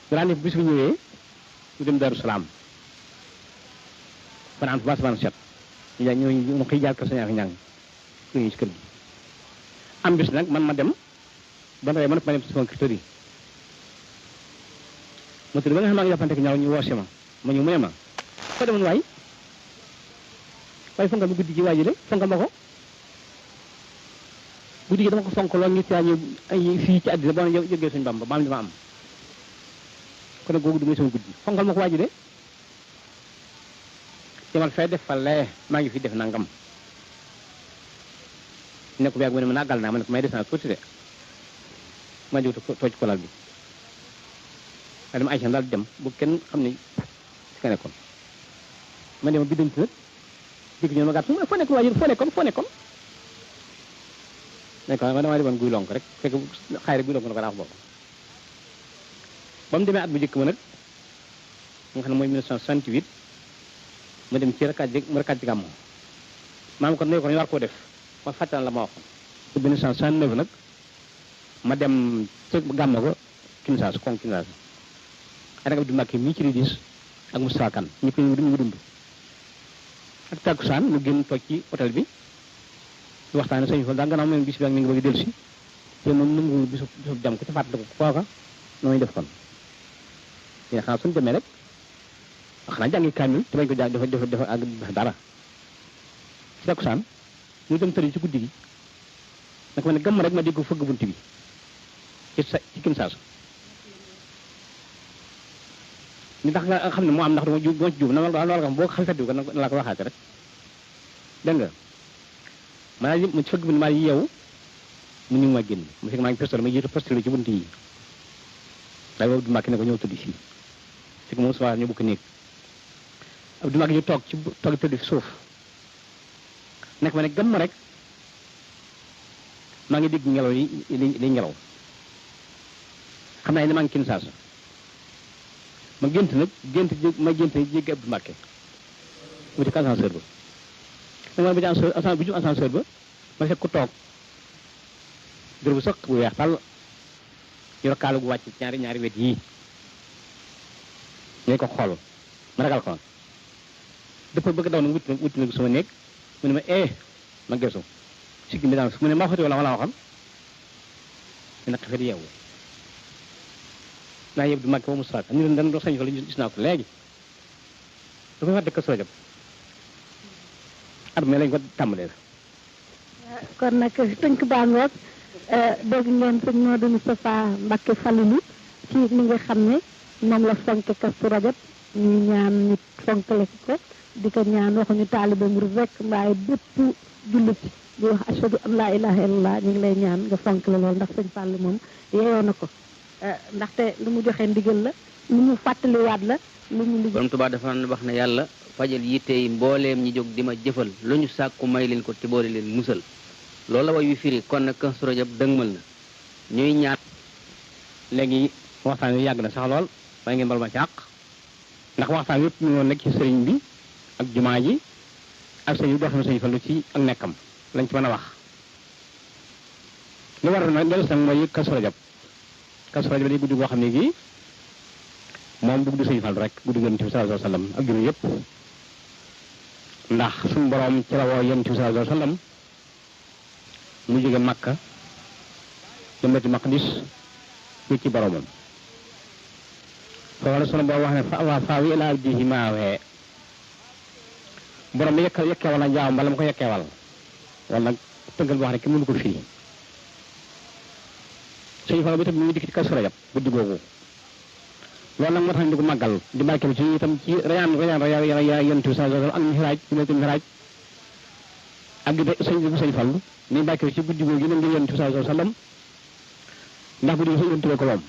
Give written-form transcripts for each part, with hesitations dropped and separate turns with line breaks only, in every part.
daan def bis bu ñëwee ñu dem Daaru Salaam fanaan ba asamaan set ñu xëy jaar ko sañaa fi ñàng ñu ci kër gi am bis nag man ma dem ba ndawee ma dem ci sama kër yi ma tudd ba nga xam maa ngi jàppante ak ñaw ñu woose ma ñëw mu ne ma ko demoon waay waaye fonka mi guddi gi waaji de fonka ma ko guddi gi dama ko fonk lool ngi taañu ay fii ci àddina boo na jógee suñu Bamba maam li ma am kon nag googu du muy sama guddi fonkal ma ko waaji de demal fay def fa lee maa ngi fi def nangam ne ko bi ak mu ne ma naggal naa ma ne ko may des naa tuuti de ma jóg tooj kolal bi waaye dama ay daal di dem bu kenn xam ne si ka nekkoon ma dema biddanti nag dégg ñoon ma gàtt foo nekkoon waajur foo nekkoon nekk ma damaa demoon guy lonk rek fekk xaay rek guy lonk na ko daax boobu ba mu demee at bu njëkk ma nag nga xam ne mooy 1968 ma dem ci rakaat ji gàmmu maam ko ne ko ñu war koo def ma fàttan la ma waxoon 1969 nag ma dem ci gàmmu ko Kinshasa kon Kinshasa ak Abdou Mbacké mii ci ridis ak Moustapha Kane ñu ko ñu dund ak takkusaan mu génn toog ci hôtel bi waxtaane sëñ Fall daa gannaaw meen bis bi ak mi ngi bëgg dellu si te moom nangu bisu jam ko ci fàttaliku kooka noonu def kon yéen xanaa suñu demee rek xanaa jàngi kaamil te bañ ko jàng dafa ak dara ci takkusaan ñu dem tëri ci guddi gi nag ma ne gàmm rek ma dégg ko fëgg bunt bi ci Kinshasa ni tax nga xam ne moo am ndax duma ci juum na ma loolu xam boo xam feddu ko na la ko waxaate rek dégg nga maanaam mu ci fëgg bu maa yi yow mu ñu ma génn mu fekk maa ngi postal ma jiitu postal ci bunt yi waaye Abdou Mbacké ne ko ñëw tëdd fii fekk moom suba ñu bukk néeg Abdou Mbacké ñu toog tëdd fi suuf nekk ma ne gàmm rek maa ngi dégg ngelaw li ngelaw xam naa ne maa ngi Kinshasa ma gént jéggi Abdou Mbacké mu ci ascenseur ba dama ba ci bu ñu ascenseur ba ma fekk ku toog dër bu sëq bu weex tàll yor kaalu gu wàcc ñaari wet yii ñooy ko xool ma ragal ko dafa bëgg daw nag wuti nag sama néeg mu ne ma ma gesu siggi mi daan mu ne maa xoti wala waxoon dina xefet yeewu naa yëpp du Mbacké ba mu saak ñu dañ do sañ fa la gis naa ko léegi dafa fàtte ko sojab at mais lañ ko tàmbalee
kon nag tënk baa ngoog dégg ngeen sëñ Modou Moustapha Mbacké Falilou ci li nga xam ne moom la fonke Kazu Rajab ñu ñaan nit fonkale ko di ko ñaan waxuñu taalibe murid rek waaye bépp jullit di wax ashhadu an laa ilaha illallah ñu ngi lay ñaan nga fonkale lool ndax sëñ Fall moom yeeyoo na ko ndaxte lu mu joxe ndigal la lu mu fàttaliwaat la lu mu liggéey. Borom Tuubaa dafa wax ne yàlla fajal yitte yi mbooleem ñi jóg di ma jëfal lu ñu sàkku may leen ko te boole leen musal loolu la way wi firi kon nag Kazu Rajab dëgmal na ñuy ñaan.
léegi waxtaan wi yàgg na sax lool waaye ngeen bal ma ci àq ndax waxtaan yëpp ñu ngi woon nekk ci sëriñ bi ak jumaa ji ak sëñ bi doxam sëñ Fallu ci ak nekkam lañ ci mën a wax li war na dellu nag mooy Kazu Rajab Kazu Rajab day guddi goo xam ne gii moom du guddi sëñ Fallu rek guddi Yonent bi sallallahu alayhi wa sallam ak juróom yëpp ndax suñu borom ci la woo Yonent bi sallallahu alayhi wa sallam mu jóge Makka dem Baytul Maqdis wécc ci boromam foofu la sunu borom wax ne fa awaa faawi ilaa abdihi maa awhaa borom bi yekkeewal na jaamam bala mu ko yekkeewal wala nag tënkal boo xam ne kenn mënu ko firi sëñ Fallu bi itam mu ngi dikk ci Kazu Rajab guddi googu loolu nag moo tax ñu di ko màggal di barkeelu ci itam ci rayaan Yonent bi sallallahu alayhi wa sallam ak mihraaj ci baytul mihraaj ak di sëñ Fallu ni barkeelu ci guddi googu yi ngir Yonent bi sallallahu alayhi wa sallam ndax guddi gi Yonent bi ko moom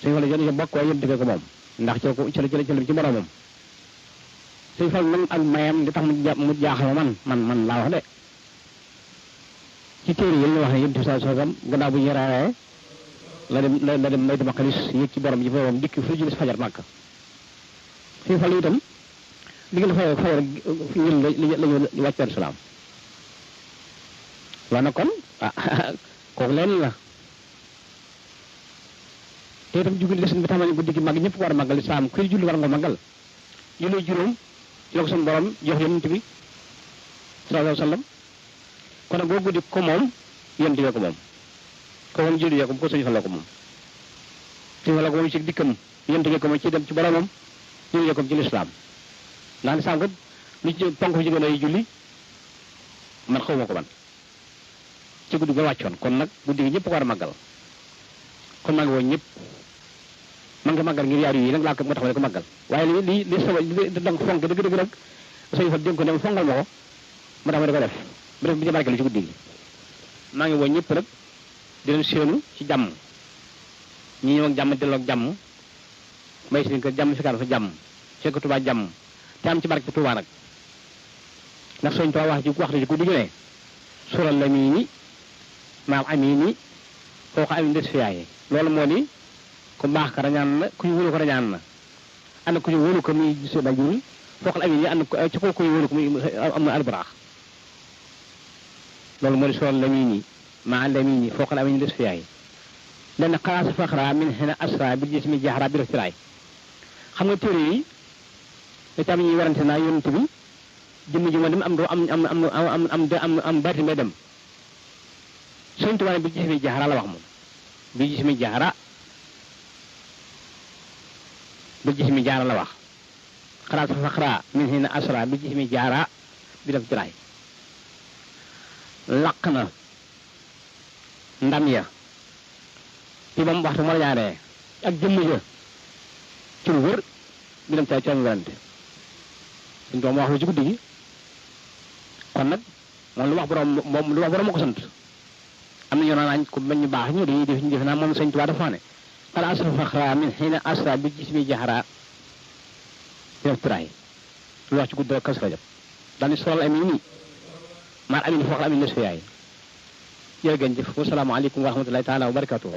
sëñ Fallu yéen bokk waaye Yonent bi ko moom ndax ci la ci boromam sëñ Fallu nag ak mayam di tax mu jaaxal man laa wax de ci téere yi ñu wax ne Yonent bi sallallahu alayhi wa sallam gannaaw bu ñu raaree la dem Baytul Maqdis yéeg ci borom ji borom dikk fu julli fajar Makka sëñ Fallu itam diggante fajar lañu wàcc Salaam waaw nag kon kooku leen la te itam jugul lesin bi tax guddi gi mag ñëpp war a màggal lislaam kuy julli war nga màggal julli juróom ci la ko suñu borom jox yonent bi sallallahu alayhi wa sallam kon nag boo guddi ko moom yonent bi ko moom ko moom julli ko ko suñu fa la ko moom suñu fa la ko moom ci dikkam yonent bi ko moom ci dem ci boromam julli ko ci lislaam ndax lislaam kat lu ci ponk fi ci gën a julli man xaw ma ko man ci guddi ga wàccoon kon nag guddi gi ñëpp ko war a màggal kon maa ngi woon ñëpp man nga màggal ngir yaar yi nag laa ko moo tax ma ne ko màggal waaye li sama li danga fonk dëgg nag sëñ fa dénk ko ne fongal ma ko moo tax ma di ko def bu def bi ci barkeel ci guddi gi maa ngi woon ñëpp nag di leen séenu ci jàmm ñi ñëw ak jàmm delloo ak jàmm may si ko jàmm fekkaat fa jàmm fekk Tuubaa jàmm te am ci barke Tuubaa nag ndax sëñ Tuubaa wax ci guddi gi ne sural la mii ni maam amii ni foo ko am des fiyaay loolu moo di ku baax ka rañaan na ku ñu wóolu ko rañaan na ànd ku ñu wóolu ko muy gisee ba jur foo ko amee ni ànd ci ko ñu wóolu ko muy am na alburaax loolu moo di sural la mii ni maa la mii ni foo ko amee des fiyaay dana xalaas faxra min xena asra bi gis mi jaaxara bi rafetiraay xam nga téere yi da ci am ñuy warante naa yonent bi jëmm ji ma dem am doo am baati may dem Sëñ Tuubaa bi gis mi jaxara la wax moom bi gis mi jaxara la wax xalaat sa faxra min hina asra bi gis mi jaara bi def jiraay laq na ndam ya ci ba mu waxtu moo la ñaaree ak jëmm ja ci lu wër bi dem ci am werante Sëñ Tuubaa wax lu ci guddi gi kon nag moom lu wax borom moo ko sant am na ñoo naan ku bañ ñu baax ñu dañuy def naa moom Sëñ Tuubaa dafa ne xala asra faxra min xiina asra bi gis mi jaxara def tiraay lu wax ci guddi Kazu Rajab daal di solal amin nii maar amin foox la amin des fi yaay jërëgën jëf wasalaamaaleykum wa rahmatullahi taala wa barakatuh